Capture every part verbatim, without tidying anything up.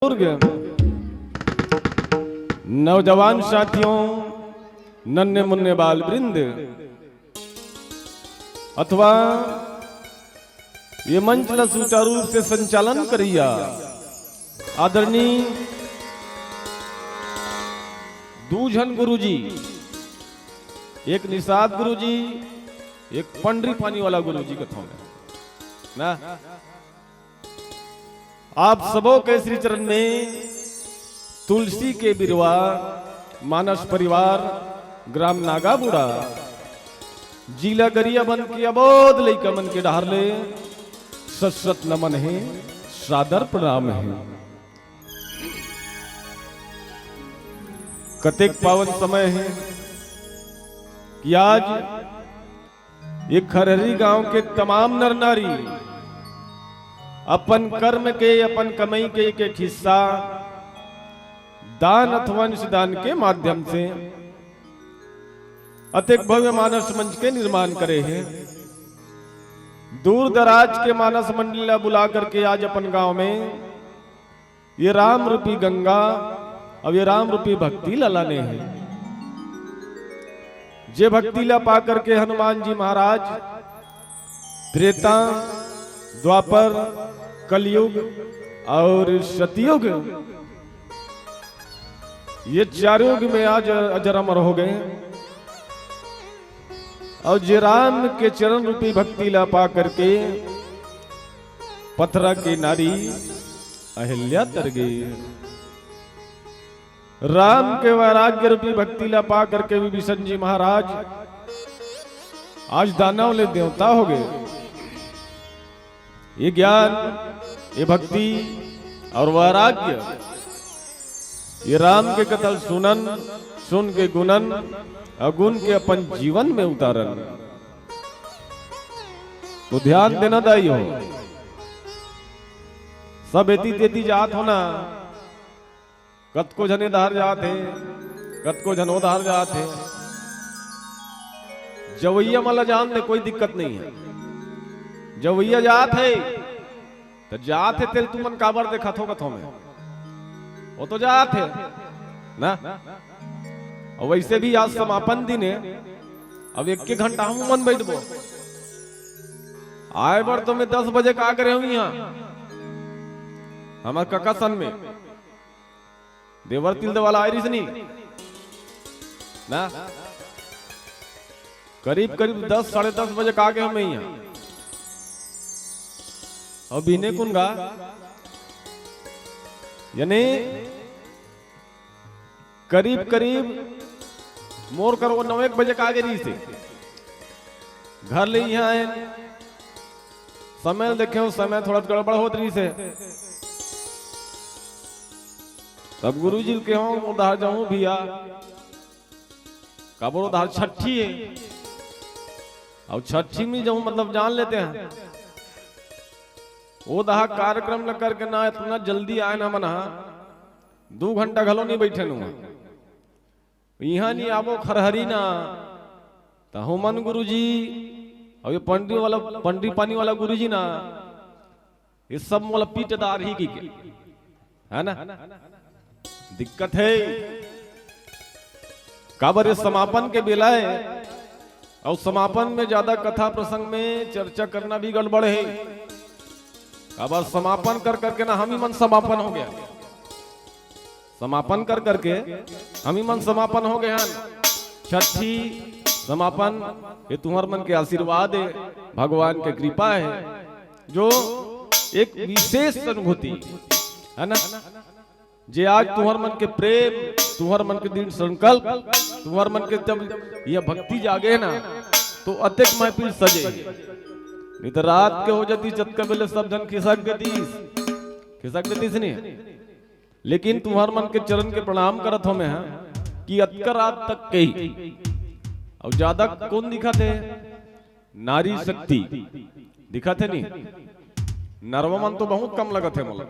बुजुर्ग, नौजवान साथियों, नन्हे मुन्ने बाल वृंद अथवा ये मंच ला सुचारू रूप से संचालन करइया आदरणीय दू झन गुरुजी, एक निषाद गुरुजी, एक पंडरी पानी वाला गुरुजी कथौं मैं ना। आप सबो के श्री चरण में तुलसी के बिरवा, मानस परिवार, ग्राम नागाबुड़ा, जिला गरियाबंद के अबोध लइका मन के डहर ले सत सत नमन हे, सादर प्रणाम हे। कतेक पावन समय हे कि आज ये खरहरी गांव के तमाम नर नारी अपन कर्म के, अपन कमई के एक एक हिस्सा दान अथवा अंश दान के माध्यम से अतेक भव्य मानस मंच के निर्माण करे हे। दूर दराज के मानस मंडली ला बुला करके आज अपन गांव में ये राम रूपी गंगा अउ ये राम रूपी भक्ति ला लाने हे, जे भक्ति ला पा करके हनुमान जी महाराज त्रेता, द्वापर, कलयुग अउ सतयुग, ये चार युग में आज अजर अमर हो गए। अउ जे राम के चरण रूपी भक्ति ला पा करके पथरा के नारी अहिल्या तर गई। राम के वैराग्य रूपी भक्ति ला पा करके विभीषण जी महाराज आज दानव ले देवता हो गए। ये ज्ञान, ये भक्ति अउ वैराग्य, ये राम के कथा ल सुनन, सुन के गुनन अउ गुन के अपन जीवन में उतारन। तो ध्यान देना दाई हो, सब एती तेती जात हो ना, कतको झन ए डहर जात हे, कतको झन ओ डहर जात हे। जवइया मन ला जान दे, कोई दिक्कत नहीं है। जवइया जात हे, त जात हे तेल तुमन काबर देखत हो कथौं मैं? वो तो जात हे ना। अउ वइसे भी आज समापन दिन हे, अब एक एक घंटा हम मन बइठबो। आय बर तो मैं दस बजे का करे हूँ यहाँ, हमर कका सन में देवर तिलदे वाला आय रिहिस नी ना, करीब करीब दस, साढ़े दस बजे का गे हमें यहाँ। अउ बिहने कुन गा, यानी करीब करीब मोर कर वो नौ एक बजे का गे रिहिस हे। घर ले यहाँ आए, समय ल देखे हूँ, समय थोड़ा गड़बड़ होत रिहिस हे। तब गुरुजी ल कहे हूँ, "उधार जाऊँ भैया, काबर उधार छट्ठी हे, अउ छट्ठी में जाऊँ, मतलब जान लेते हैं।" वो दहा कार्यक्रम ल करके ना इतना जल्दी आए ना हमन हा, दू घंटा घलो नहीं बैठे नुआ। इहाँ नहीं आबो खरहरी ना, त हुमन गुरुजी, अउ ये पंडरी वाला, पंडरी पानी वाला गुरुजी ना, ये सब मोला पीट डारही कहिके, है ना? दिक्कत हे। काबर ये समापन के बेला हे, अउ समापन में ज्यादा कथा प्रसंग में चर्चा करना भी गड़बड़ हे। काबर समापन कर करके ना हम ही मन समापन हो गया। समापन कर करके हम ही मन समापन हो गए हन। छट्ठी समापन, ये तुम्हर मन के आशीर्वाद हे, भगवान के कृपा हे, जो एक विशेष अनुभूति हे ना, जे आज तुम्हर मन के प्रेम, तुम्हर मन के दृढ़ संकल्प, तुम्हर मन के जब ये भक्ति जागे ना, तो अतेक महफिल सजे। नहीं तो रात के हो जाती, जतका बेले सब झन खिसक देतीस, खिसक देतीस नहीं। लेकिन तुम्हर मन के चरण के प्रणाम करत हों मैं हा, कि अतका रात तक के ही। अउ ज्यादा कोन दिखत हे? नारी शक्ति दिखत हे नहीं? नरवा मन तो बहुत कम लगत हे मोला,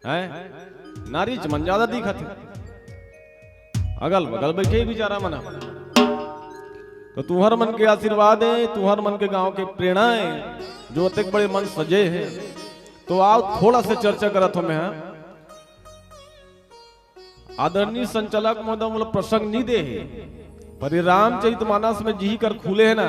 हैं? नारीच मन ज्यादा दिखत हे, अगल बगल बैठे बिचारा मन। तो तुम्हर मन के आशीर्वाद हे, तुम्हर मन के गांव के प्रेरणा हे, जो अतेक बड़े मन सजे हे। तो आओ थोड़ा से चर्चा करत हों मैं हा। आदरणीय संचालक महोदय मोला प्रसंग नहीं दे हे, पर ये रामचरित मानस में जिही कर खुले हे ना,